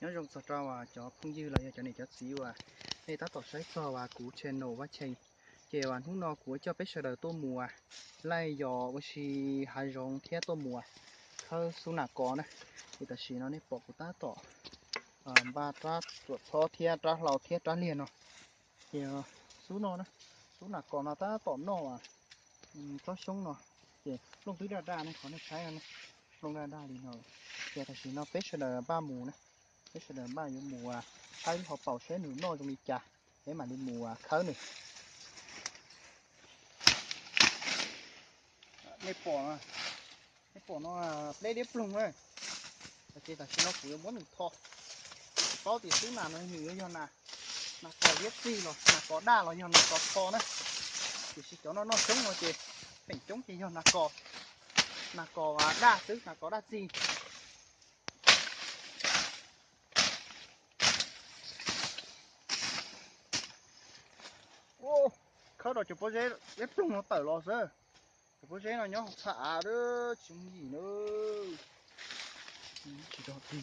Nyob zoo txog rau cov phooj ywg los yog cov niam cov txiv uas nej tab tom saib txog kuv channel Vaj Cheej. Ces hnub no kuv coj peb sawv daws tuaj mus laij yos ua si hav zoov thiab tuaj mus khawb xub nas kos na. Ces tam sim no nej pom kuv tab tom npaj rab txuas txhob thiab rab hlau thiab rab liag no. Ces xub no, xub nas kos no tab tom noj tsob xyoob no. Ces plooj twb daj daj ne, qhov nej saib no, plooj daj daj li no. Ces tam sim no peb sawv daws npaj mus na, peb sawv daws npaj yuav mus khawb hauv paus saib nws noj zoo li cas, peb mam li mus khawb nws. Nej pom no, pleb liab ploog na. Ces tam sim no kuv yuav muab nws tho. Tsis paub tias xub nas no nws yuav yog nas kos liab txig los nas kos daj los yog nas kos tho na. Tiam sis cov no noj xyoob no ces feem coob ces yog nas kos, nas kos daj xwb, nas kos daj txig. Khawb rau cov pob zeb liab ploog no tawm los xwb. Cov pob zeb no nyob hauv txha av, tsis yooj yim na. Tsis rau ti.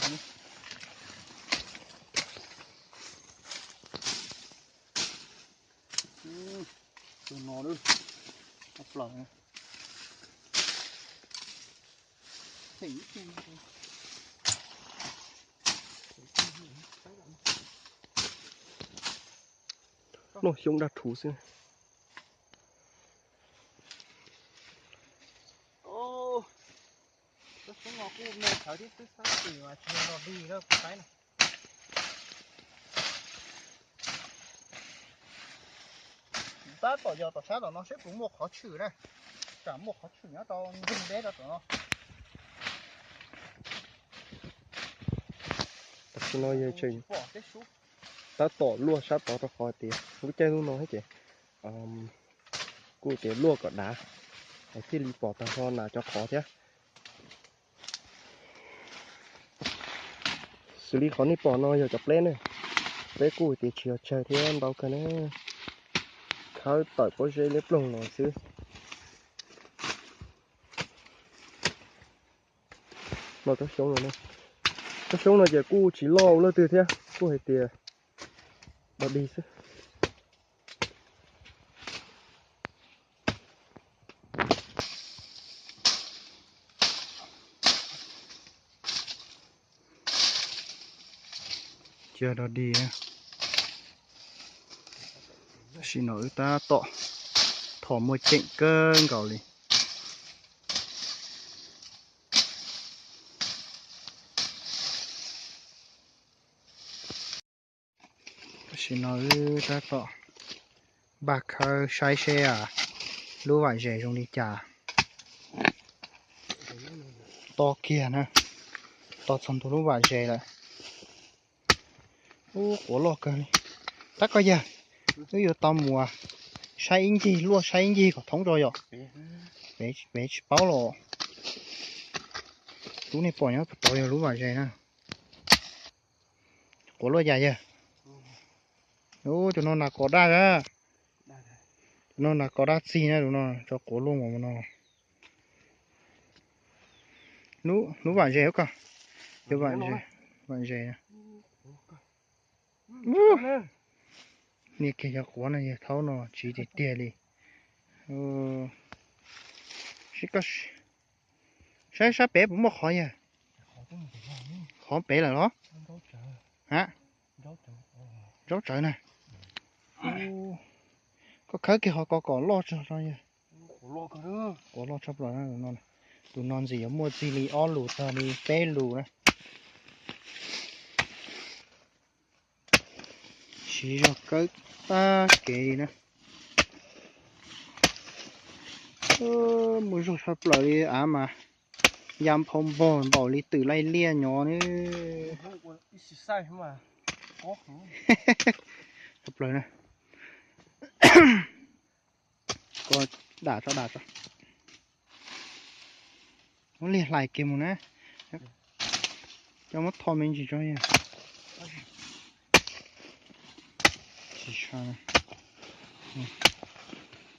Tus no, plaws. Noj xyoob daj rhuv xwb. Lub xyoob no kuj me thawv thiab xwb, xab xwm mas tsis yog dog dig na kuv saib na. Tab tom yos tom sab tom no seb puas muaj qhov tshwm na. Tsam muaj qhov tshwm nyob rau nroog deb rau tom no. Tam sim no yog tseem tab tom luaj sab tod rau qhov tias lub caij lub no thiab ces kuj tias luaj kom dav, es thiaj li pom tag nrho nas cov qhov thiab. Xws li qhov nej pom no yog cov pleb na, pleb kuj tias tsis yog tsawg thiab ntau kawg na, khawb tawm pob zeb liab ploog los xwb. Noj tsob xyoob no, tsob xyoob no ces kuj tsis loj ua luaj twg thiab, kuj hais tias dog dig xwb. Cia dog dig na. Tam sim no wb tab tom thom muaj ceem kawg nkaus li. Tam sim no wb tab tom npaj khawb saib seb lub vam zes zoo li cas. To kiag na, to txog ntua lub vam zes lawm. Ub, quav loj kawg li. Tab koj yawg, wb yuav tau mus saib ib ncig, luaj saib ib ncig kom thoob tso yom. Pem tsis paub los. Lub nej pom nyob puag tod yog lub vam zes na. Quav luaj yam yawg. Ub, tus no nas kos daj a. Tus no nas kos daj txig na, tus no tso quav luaj npaum no. Lub vam zes ub koj, cov vam zes, vam zes. Niag kiag cov quav no yawg thaub no tsiv tiag tiag li. Saib sab pem puas muaj qhov yawg. Qhov pem lawm los? Ha, zaub tsawv na. Koj khawb kiag qhov ko kom loj tso yawg. Quav loj tshaj plaws na. Tus no ntxim yuav muaj txij li ob lus txog li peb lus na. Siv zog kawb tag kev li na. Muaj zog tshaj plaws li av mas ya nphau npog npaum li twm laij liaj nyob ne. Tshaj plaws na. Ko dam tso, dam tso. Muab liag hlais kiag mus na. Coj muab tho me ntsis tso.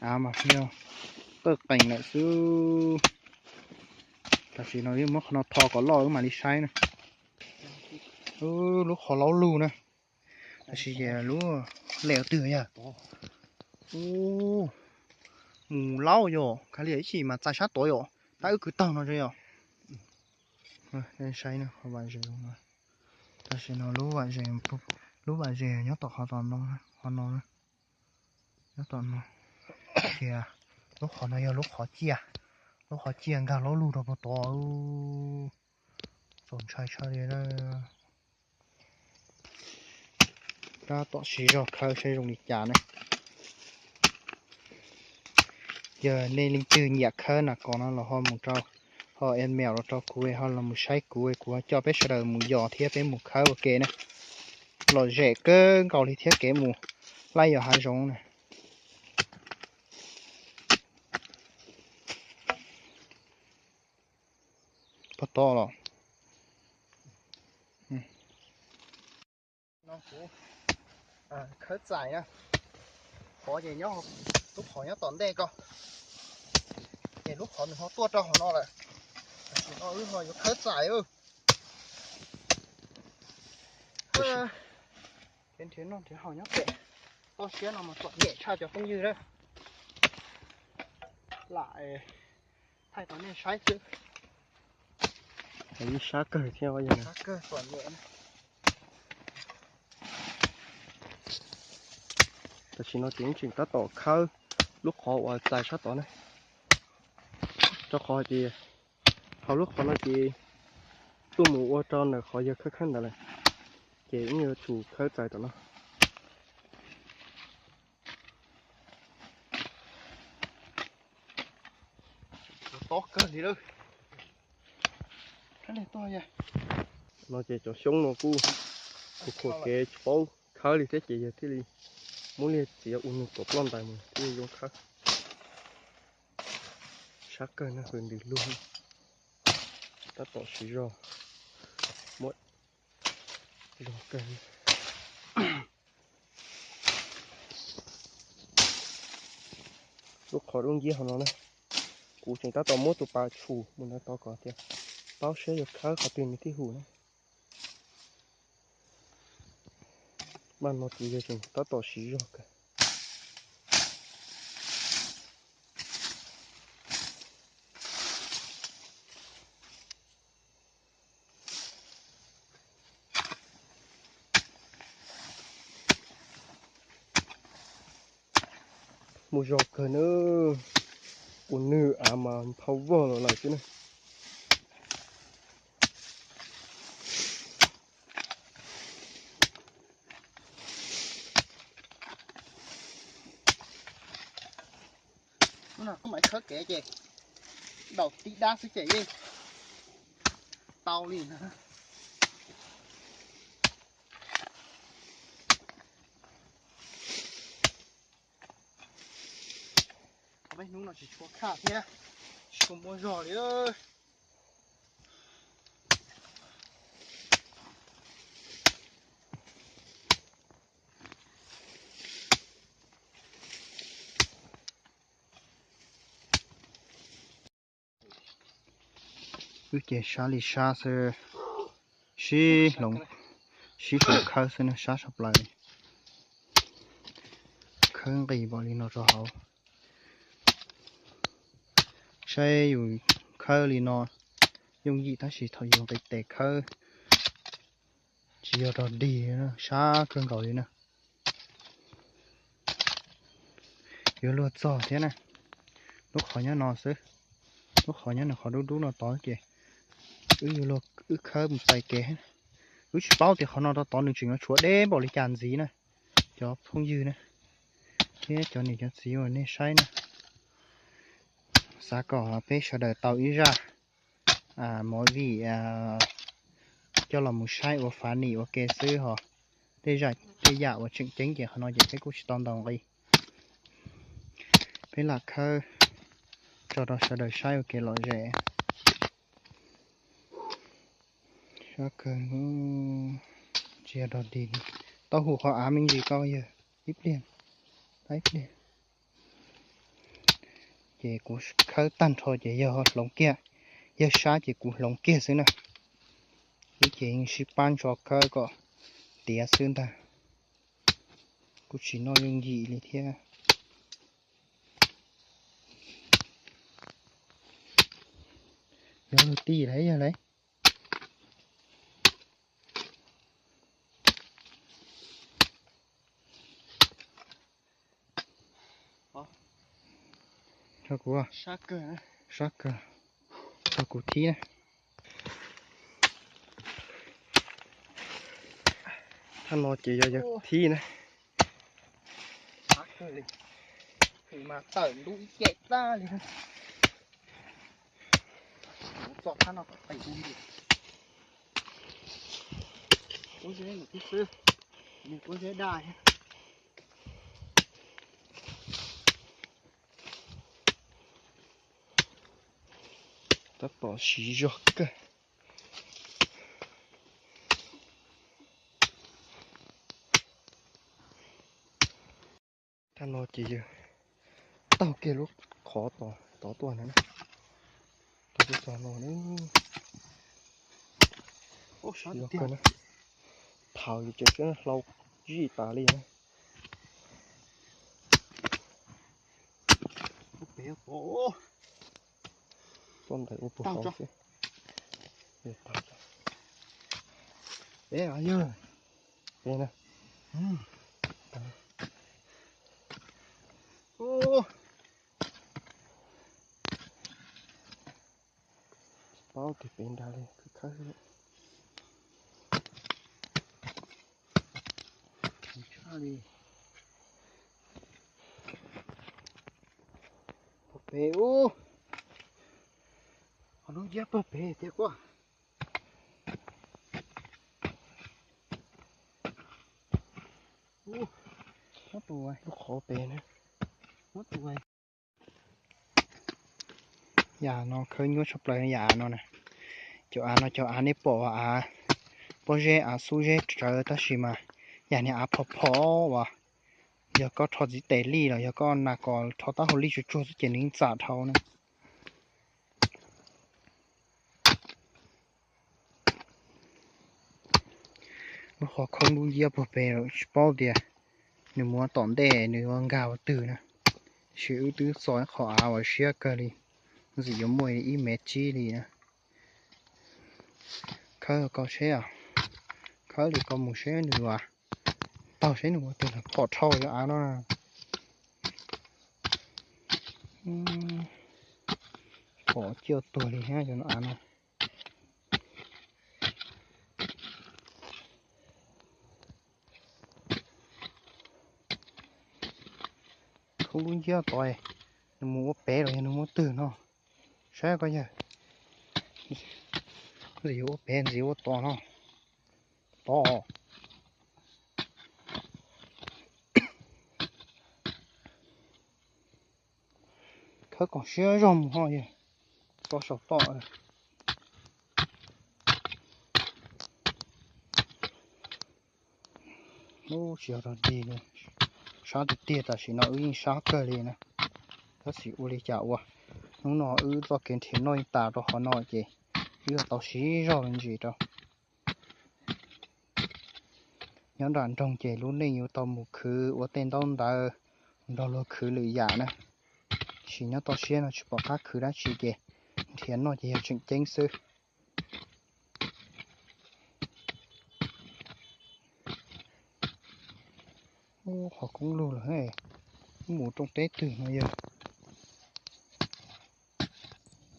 Av mas yog tawj qees lawm xwb. Tam sim no wb muab qhov no tho kom loj wb mam li saib na. Lub qhov laub lug na. Tab sis ces lub lem twg yog? Mus laub yom, kav liam ib chim mas txais sab tuav yom, tab wb kwv taug no yom. Saib qhov vaj zes, tam sim no lub vaj zes, lub vaj zes nyob tom qhov no, nyob tom no. Tias lub qhov no yog lub qhov ciaj, lub qhov ciaj nkag laub lug rau puag tod. Txaus ntshai tshaj li na. Tab tom siv zog khawb saib zoo li cas na. Yog nej leej twg nyiam khawb nas kos no los ho mus rau, ho email los rau kuv, ho los mus saib kuv, kuv ho coj peb sawv daws mus yos thiab peb mus khawb ua ke na. Lom zem kawg nkaus li thiab kev mus laij yos hav zoov na. Puag tod los kuv khawb txais na. Qhov ces nyob, lub qhov nyob tom ntej ko, ces lub qhov nws ho tuaj rau hauv no lawm. Tam sim no wb ho yuav khawb txais. Kev nrhiav noj nrhiav haus nyob pem toj siab no mas txom nyem tshaj cov phooj ywg na. Lam thaij rau nej saib xwb. Ib sab kawg thiab, sab kawg txom nyem. Tam sim no ces tseem tab tom khawb lub qhov uas txais sab tod na, rau qhov tias hauv lub qhov no ces tuaj mus ua rau ntawm qhov yawg khawb khawb ntawd lawm, ces wb yuav tsum khawb txais tom no. Tob kawg li lawm. No ces cov xyoob no kuj khuam khuam kev tsis paub khawb li thiab ces yawg thiaj li muab liag txiav ua nws tuam ploj ntais mus thiaj li zoo khawb. Sab kawg na, hws ntws lug, tab tom siv zog muab zog kawg. Lub qhov dub nciab hauv no na, kuv tseem tab tom muab tus pas tshum mus ntawd tod kom tias paub saib yog khawb qhov twg nws thiaj hum na. Mas no ces yog tseem tab tom siv zog kawg. Muaj zog kawg na, ua nws av mas phau vog los lawm xwb na. Hnub no kuj mam khawb kev ces daus tib dab xwb ces yeej tau li na. Hnub no tsis tshua khaj thiab, tsis tshua muaj zog li. Wb ces sab li sab xwb, sib hloov, sib hloov khawb xwb na, sab sab plaws li. Khawb nqis npaum li no rau hauv. Saib yus khawb li no yooj yim tab sis thaum yus nqis tes khawb tsis yog rog dig, sab kawg nkaus li na. Yuav luag txog thiab na. Lub qhov nyob no xwb, lub qhov nyob nws qhov dub dub no tod ces wb yuav luag, wb khawb mus txais kev. Wb tsis paub tias qhov no rau tod nws tseem yuav tshuav deb npaum li cas ntxiv na, cov phooj ywg na, thiab cov niam cov txiv uas nej saib na. Xav kom peb sawv daws tau ib zaj movie coj los mus saib ua funny ua ke xwb ho. Tej zaj, tej yam uas tseem ceeb ces qhov no ces peb kuj tsis tau ntaus nqi. Peb lam khawb tso rau sawv daws saib ua kev lom zem. Sab kawg, tsis yog rog dig li. Tau hum qhov av me ntsis ko yawg, ib pliag, ib pliag. Ces kuv khawb tag nrho ces yawg hloov kiag, yawg sab ces kuv hloov kiag xwb na. Ib Ces yeej sib pab ntso khawb kom tiav xwb ntag, kuj tsis noj yooj yim li thiab. Yog luag tij lawm, yog lawm. Rau kuv, sab kawg, rau kuv thib na. Thaj no ces yog yawg thib na. Mas tawm ntub ib ce tag li. Txog thaj no kom qis li. Kub zeb ntawm tib xwb, nws kub zeb daj thiab. Tab tom siv zog kawg. Thaj no ces yawg taug kiag lub qhov tod tod tuaj na, taug tuaj txog no na. Thaum yus tseem hlau zij tas li na. Tuaj ntawm ua puag saud xwb. Peb yawg, peb na. Tsis paub tias pem nrad li, khawb khawb xwb. Puag pem ub, ho lub nciab puag pem tiag kuj. Lub qhov pem na. Yam no khawb nyuaj tshaj plaws yam av no na. Cov av no cov av nej pom av pob zeb av xub zeb tsawv tab sis mas yam niag av phom phom uas yog koj rho txiv tes lij los yog koj nas kos rho taub hau lij tsuag tsuag xwb ces nws yeej txam dhau na. Lub qhov khoob lub nciab puag pem lawm tsis paub tias nws mus tom ntej nws ua nkag ua twg na. Tab sis wb twb txo ib qho av uas siab kawg li, ntxim yuav muaj ib mev tsib li na. Khawb ko seb, khawb li ko mus seb nws ua, taug seb nws ua twg los phom dhau cov av no. Phom ciaj tuag li thiab cov av no. Khoob lub nciab tod, nws mus ua pem los yog nws muab twg no. Saib koj yawg, ntxim yuav ua pem ntxim ua tod no. Tod. Khawb kom siab zog mus ho yawg, tso saum toj. Ub, tsis yog rog dig li, sab tiag tiag tam sim no wb yeej sab kawg li na. Tab sis ua li cas ua, hnub no wb txoj kev nrhiav noj yeej tas rau qhov no ces wb yuav tau siv zog me ntsis rau. Nyob nram nroog ces lub neej yuav tau mus khwv ua tej ntaub ntawv nrog luag khwv lwm yam na. Tab sis nyob toj siab no tsis pom qab khwv dab tsi ces nrhiav noj ces yog tseem ceeb xwb. Ub, qhov koob lug lawm, mus rooj teb twg no yawg.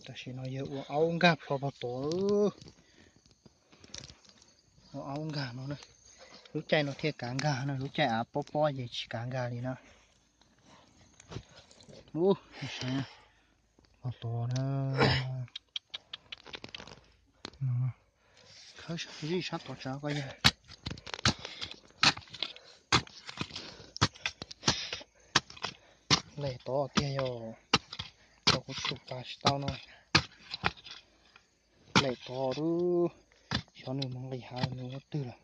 Tam sim no yawg ua aub nkag plho pog tod. Ua aub nkag no na. Lub caij no thiaj kav nkag na, lub caij av pob pob ces tsis kav nkag li na. Ub, pog tod na. Khawb zij sab tod tsav koj yawg. Lem tod tiag yog, tau kuv tsum pas tsis tau no. Lem tod lub, xyov nws mus nqis hav nws ua twg lawm.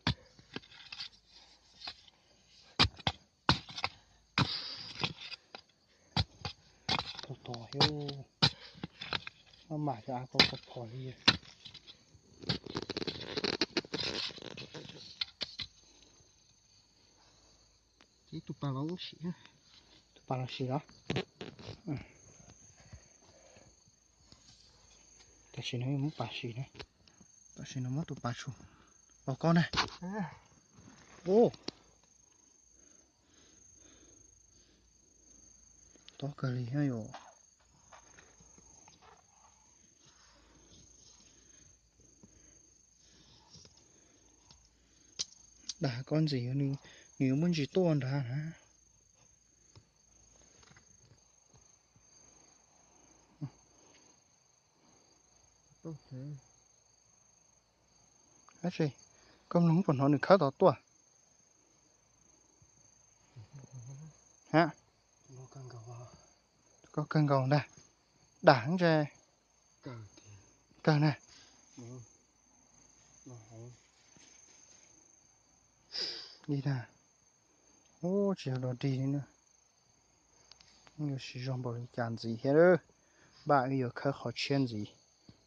Tod tod thiab, maj mam cov av ko phom li. Tus pas los sim, tus pas los sim los. Tam sim no muab pas sim na. Tam sim no muab tus pas sim los koj na. Tob kawg li yom. Dag koj ntxiv, nws yuav muaj ntsis tuaj nrad na. Dab tsi? Koj mloog puas hnov nws khawb tod tuaj? Ha, koj kawg nkaus ntag. Dag ntse kawg na. Li na. Ub, tsis yog dog dig li na. Yuav siv zog npaum li cas ntxiv thiab. Npaj wb yuav khawb qhov tshiab ntxiv,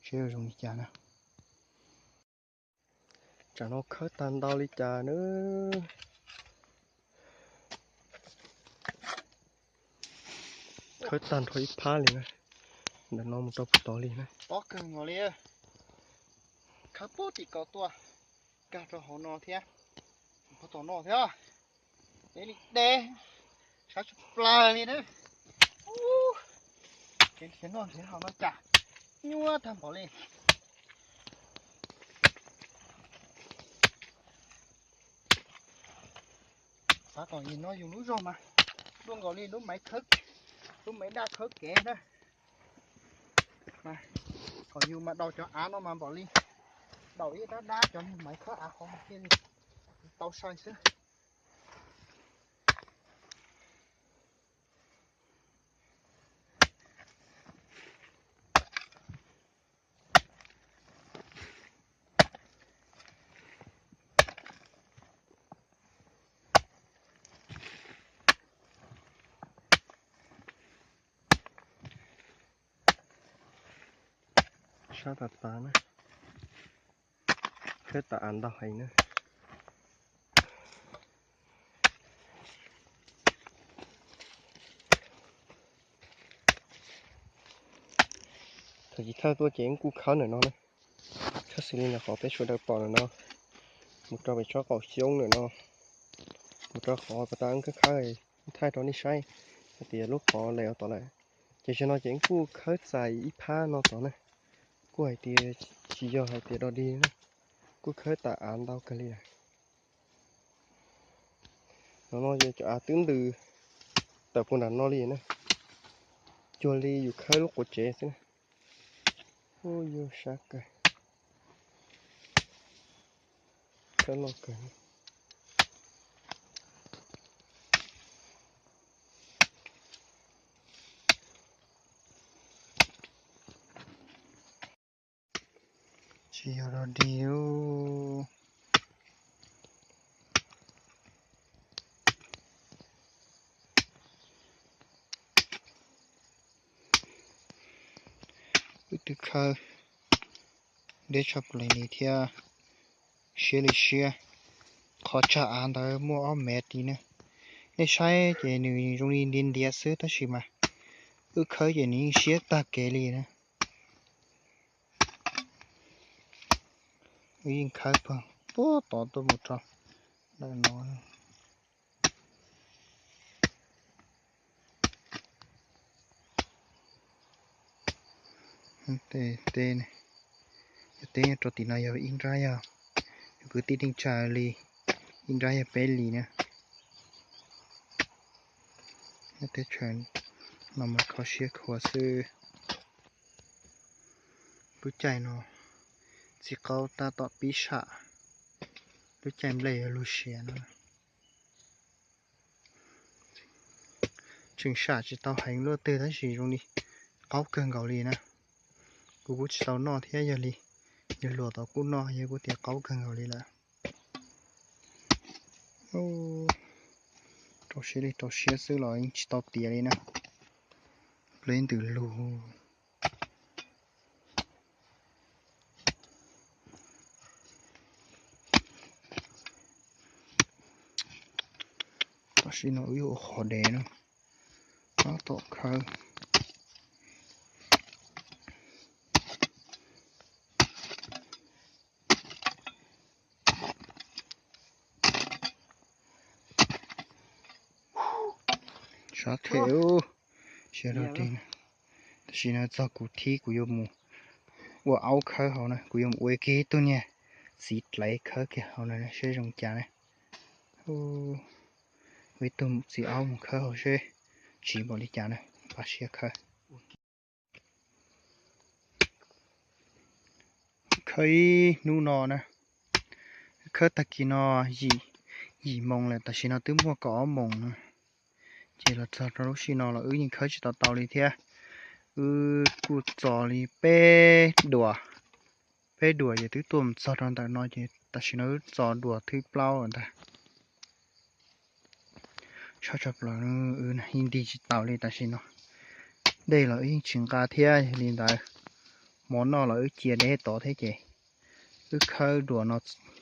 seb yuav zoo li cas na. Tsam no khawb tag ntau li cas na. Khawb tag nrho ib phab li na. Ntawm no mus rau puag tod li na. Tob kawg nkaus li. Khawb puag tim ko tuaj, kag rau hauv no thiab, puag tom no thiab. Deb li deb, sab tsis plaws li na. Ub, kev nrhiav noj nrhiav haus no cas nyuaj tag npaum li. Xav kom yus no yus lub zog mas luaj nkaus li lub maiv khawb, lub maiv daj khawb kev na. Kom yus mas daus cov av no mas npaum li daus ib rab dab cov maiv khawb av qhov thiaj li tau sai xwb. Sab tas tas na, khawb tas av ntau heev na. Thaum chiv thawj tuaj ces kuj khawb ntawm no na, khawb xws li ntawm qhov peb sawv daws pom ntawm no, mus rau pem tsob qaum xyoob ntawm no, mus rau qhov pas tas khawb khawb, thaij rau nej saib hais tias lub qhov lem ua tom lawm. Ces zaum no ces kuj khawb txais ib phab no tod na, kuj hais tias tsis yog hais tias dog dig na, kuj khawb tas av ntau kawg li lawm. Ntawm no ces cov av twb ntws tawm puag nram no li na, cuag li yus khawb lub quav tsev xwb na. Ub, yus sab kawg, khawb loj kawg. Tsis yog dog dig. Wb twb khawb deb tshaj plaws li thiab, siab li siab. Qhov tsag av ntawd muaj ob mev tid na. Nej saib ces nws zoo li ntiav ntiav xwb tab sis mas wb khawb ces nws yeej siab tag kev li na. Wb yeej khawb puag tod tuaj mus rau ntawm no. Teb, teb rau tim no yog ib nrab, yog kwv tij neej tsa li, ib nrab yog peb li na. Teb chaws no mas kho siab khuav xwb. Lub caij no txiv qaub tab tom pib sam, lub caij nplej yuav lug siav no. Tseem sam tsis tau heev luaj twg tab sis zoo li qaub kawg nkaus li na. Kuv kuj tsis tau noj thiab, yog li yawg hluas tod kuj noj, yawg kuj tias qaub kawg nkaus li lawm. Rau siab li rau siab xwb los yeej tsis tau tiav li na. Pleb ntws lug. Tam sim no wb yuav ua qhov dev no, tab tom khawb. Sab them, sab rog dig. Tam sim no txog kuv thib kuv yuav mus ua aub khawb hauv na, kuv yuav mus ua kiag ib tug niag txiv dlaiv khawb kiag hauv na seb zoo cas na. Ua ib tug txiv aub mus khawb hauv seb tsiv npaum li cas na, npaj siab khawb. Khawb ib hnub no na, khawb tag kis no yim, yim moos lawm, tam sim no twb muaj kaum ob moos no. Ces los txog rau lub sij no los wb yeej khawb tsis tau tau li thiab. Wb kuj txo li peb duas, peb duas ces twb tuaj mus txog rau ntawm no ces tam sim no wb txo duas thib plaub lawm ntag. Tshaj tshaj plaws, wb yeej nti tsis taus li tam sim no. Dej los wb yeej tsis nqa thiab, yog li ntawd mov noj los wb cia deb tod thiab ces wb khawb duas no,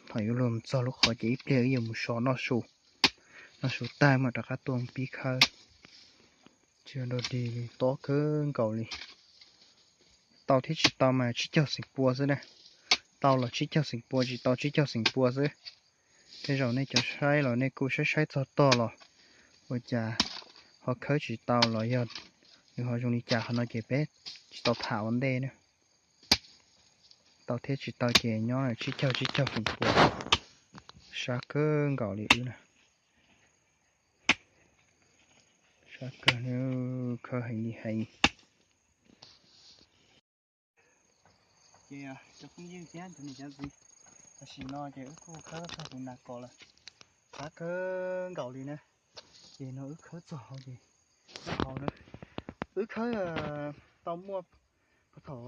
thaum yuav luag mus txog lub qhov ces ib pliag wb yuav mus so noj su, noj su tag mam rov qab tuaj pib khawb. Tsis dog dig li, tob kawg nkaus li. Tau thiab tsis tau mas tsib caug xeem pua xwb na. Tau los tsib caug xeem pua, tsis tau tsib caug xeem pua xwb. Tej zaum nej cov saib los nej kuj saib saib txog tog los ua cas ho khawb tsis tau los yog nws ho zoo li cas qhov no ces peb tsis tau tham ua ntej na. Tau thiab tsis tau ces nyob tsib caug tsib caug xeem pua. Sab kawg nkaus li wb na. Sab kawg, khawb heev li heev. Ces cov phooj ywg thiab cov niam cov txiv, tam sim no ces wb kuj khawb txog tus nas kos lawm. Sab kawg nkaus li na. Ces no wb khawb txog hauv ces, hauv na, wb khawb tau muaj puag thaum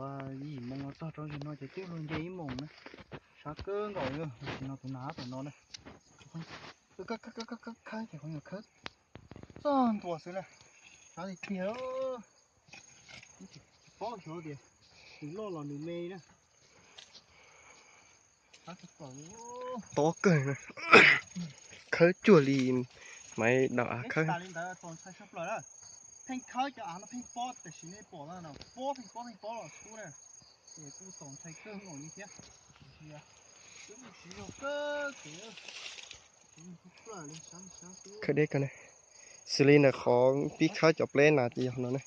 yim moos los txog rau zaum no ces twb luag nce ib moos na. Sab kawg nkaus li, tam sim no tus nas tom no na. Khawb ces qhov nyuag khawb txog ntua xwb na. Sab tiag tiag. Tsis paub xyov tias nws loj los nws me na. Tob kawg, khawb cuag li maiv dau av khawb. Pheej khawb cov av no pheej pob, tam sim nej pom no pob pheej pob pheej pob los txhub na. Ces kuj txaus ntshai kawg nkaus li thiab. Twb mus siv zog kawg kev. Khawb deb kawg ne. Xws li ntawm qhov pib khawb cov pleb na ces yog no ne.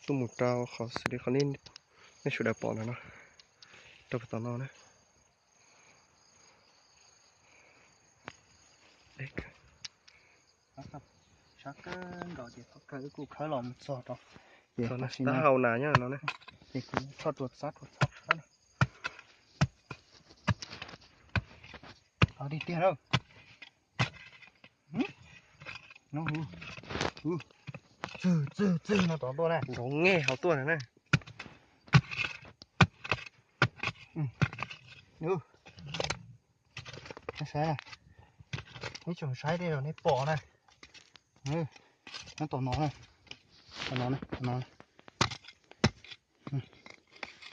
Tuaj mus rau qhov xws li qhov nej sawv daws pom ntawm no, rau puag tom no na. Sab kawg nkaus ces thaum kawg wb kuj khawb los mus txog rau. Ces tam sim no hau nas nyob no ne. Ces kuv tshoj rua txab rua txab khawb na. Hau tiag tiag na. Txwg txwg txwg no tod tuaj na, nrov nge hauv tuaj na. Saib na, ib tsoom saib tej zaum nej pom na. Nyob tom no na, tom no na, tom no.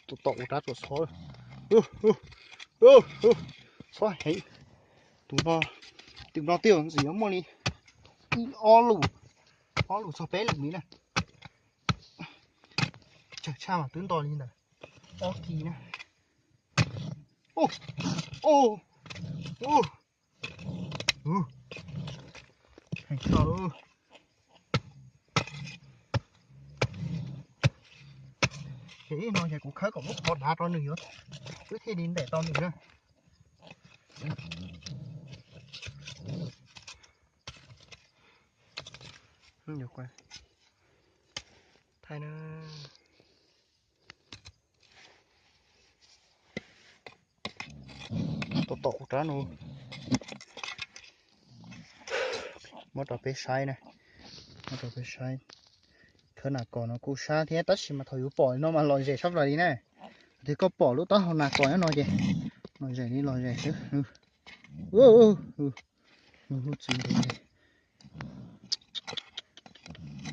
Tus tom kuv rab tsuas txhob. Txhob heev. Tus no, tus no twb ntxim yuav muaj li ib ob lus, ob lus txog peb lus li na. Tsawg tshaj mas twb nto li ntawm ob kis na. Heev tshaj. Ces ib no ces kuv khawb kom lub qhov dav rau nws yuav, wb thiaj li ntem tau nws na. Thaij na. Tom tom kuv rab no. Muab rau peb saib na, muab rau peb saib. Khawb nas kos no kuj sab thiab tab sis mas thaum yus pom li no mas lom zem sab plaws li na. Tias koj pom lub taub hau nas kos nyob no ces lom zem li lom zem xwb. Lub txiv ntev li.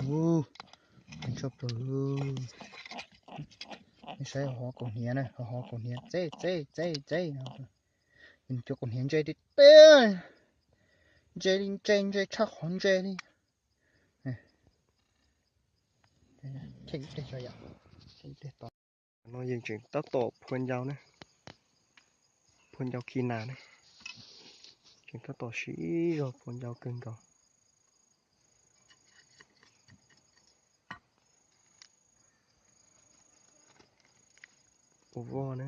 Heev tshaj plaws. Nej saib hov kaum hniav na, hov kaum hniav txej txej txej txej no. Cov kaum hniav ntse tiag tiag. Ntse li ntse, ntse tshaj qhov ntse li. Cheem tej tso yom. No yeej tseem tab tom phua ncau na, phua ncau khi nas na, tseem tab tom siv zog phua ncau kawg nkaus. Ua voj na,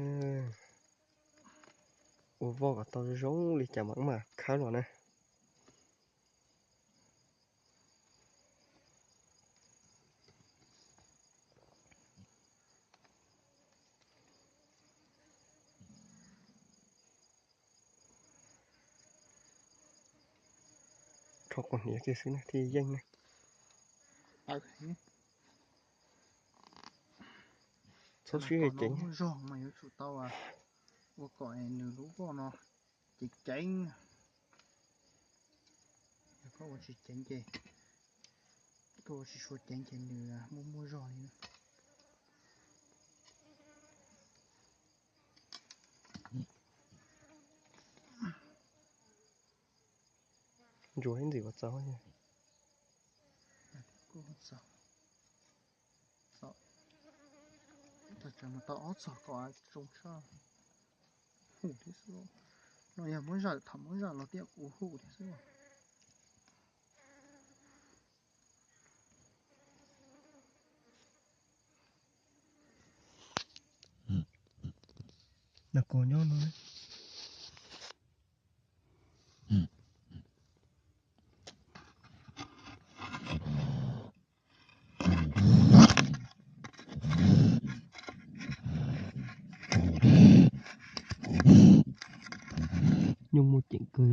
ua voj kom tau zoo li cas mas wb mam khawb los na. Rho quas hniav kiag xwb na thiaj yeej na. Txhob sib hais ceev. Zog mas yuav tsum tau ua kom nws lub voj no ceev ceev. Yog koj ua tsis ceev ces, koj ua tsis suav ceev ces nws muaj muaj zog li na. Ntsuas ib ntxim uas txaus. Tau ob txog kom zoo sab. Hum thiab xwb. No yog muab zawm, thaum muab zawm los tias kuv hum thiab xwb. Nws kuv nyob no. Nyuj muaj ceem kawg.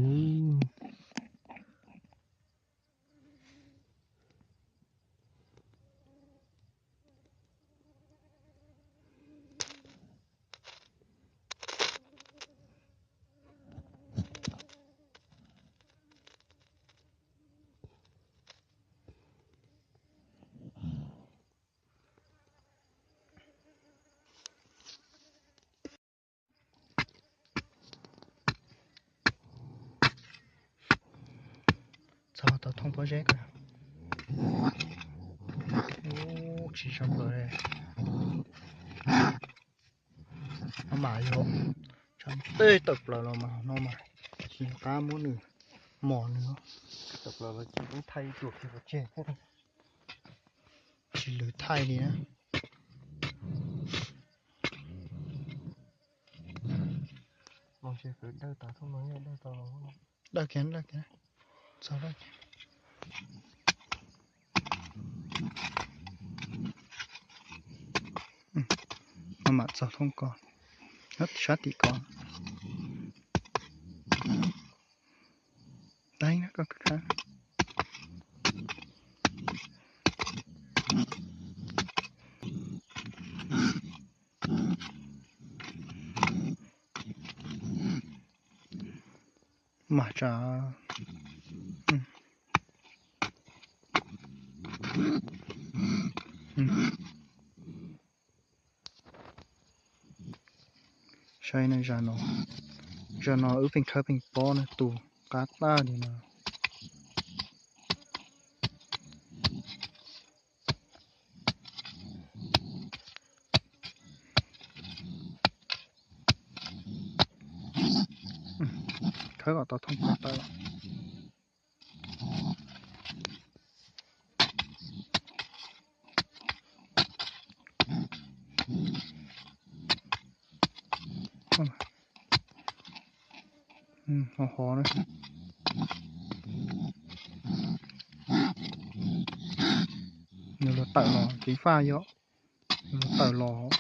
Txog tau thooj pob zeb ko. Ub, tsis zoo plaws li. No mas yog tsam tej tawm plaws los mas no mas tsis nco qab muab nws mos nws. Tawm plaws los ces peb thaij ib tug kiag pov tseg. Tsis lwm thaij li na. Dawj kiag, dawj kiag. Txog dawj kiag. No mam txog thooj ko, sab tim ko. Teeb na koj khab. Mas tsam saib na, zaj no, zaj no wb pheej khawb pheej pob na, tus qab tag li no. Khawb kom tau thooj ko tawm. Ho ho na. Nws los tawm los ceev faj yom. Nws los tawm los.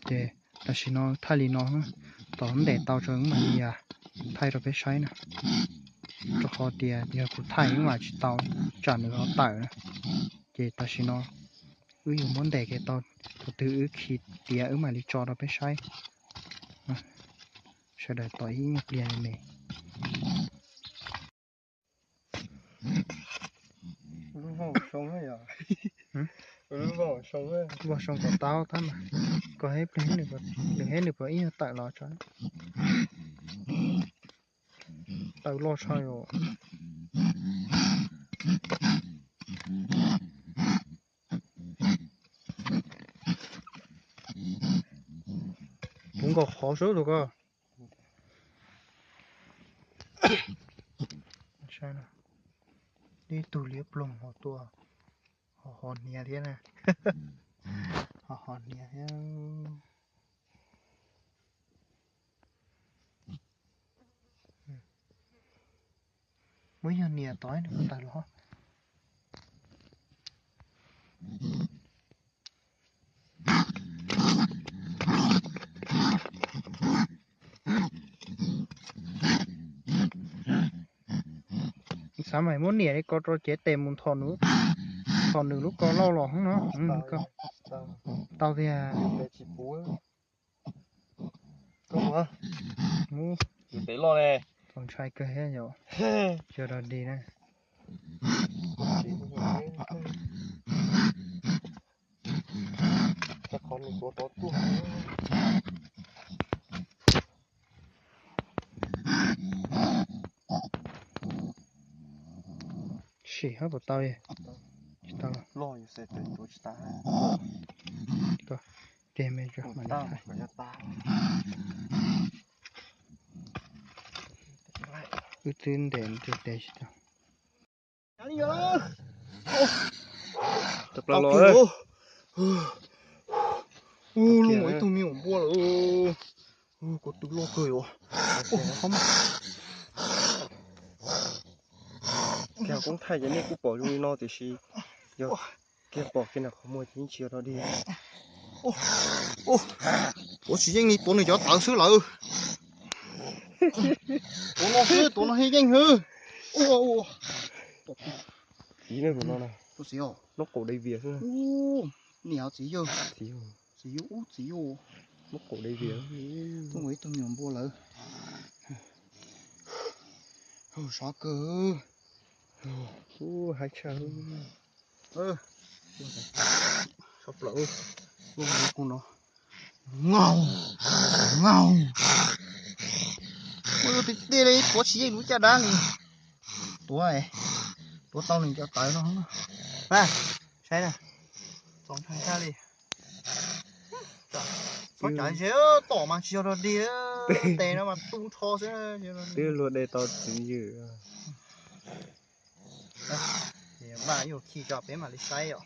Ces tam sim no thaij li no, tos ntes tau tso wb mam li thaij rau peb saib na. Rau qhov tias yog kuv thaij wb mam tsis tau, tsam nws ho tawm na. Ces tam sim no wb yuav muab ntes kiag tau, thaum twg wb khi tiav wb mam li tso rau peb saib. Sawv daws tos ib nyuag pliag me. Lub voj zoo yom. Lub voj Voj soo kom tau tab mas, kom heb pliag nws, nws heb nws puas ib nyuag tawm los tso. Tawm loj tshaj yom. Puv nkaus qhov sub tus ko. Ib tug liab ploog ho tuaj, ho ho hniav thiab na. Ho ho hniav thiab. Muab yog nias tod nws tawm los. Xav mas muab niam li ko rau cev tes mus nthos nws, nthos nws lub ko lauj los hoob no. Tau tiag. Txaus ntshai kawg thiab yom. Xyov dog dig na. Sim hab puas tau, tsis tau. Wb twb ntes ntseg tes tsis tau. Ub, lub ib tug me nyuam npua lawm. Ko tw loj kawg yom. Kiag koob thaij ces nej kuj pom zoo li no tiam sis yog kiag pom kiag nram qhov muag ces yeej tsis yog dog dig. Tuav tsis yeej li, tuav nws cov tawv xwb lawm. Tuav no xwb, tuav no yeej hwb. Txiv no, nub qaum dai vias xwb. Niam txiv yawg, txiv yawg ub txiv yawg, nub qaum dai vias. Ib tug me nyuam npua lawm. Sov kawg. Ub, haib tshaj. Sov plaws. Lub no kuv no. Ngaug, ngaug. Ua tiag tiag li, tuav tsis yeej lub caj dab li. Tuav, tuav tau nws cov tawv no. Saib na, txaus ntshai tshaj li. Txhob tsav ze, tom mas tsis yog dog dig, tes no mas tu nrho xwb. Twb luag de tau txiv ywm. Mas yuav khi tso peb mam li saib os.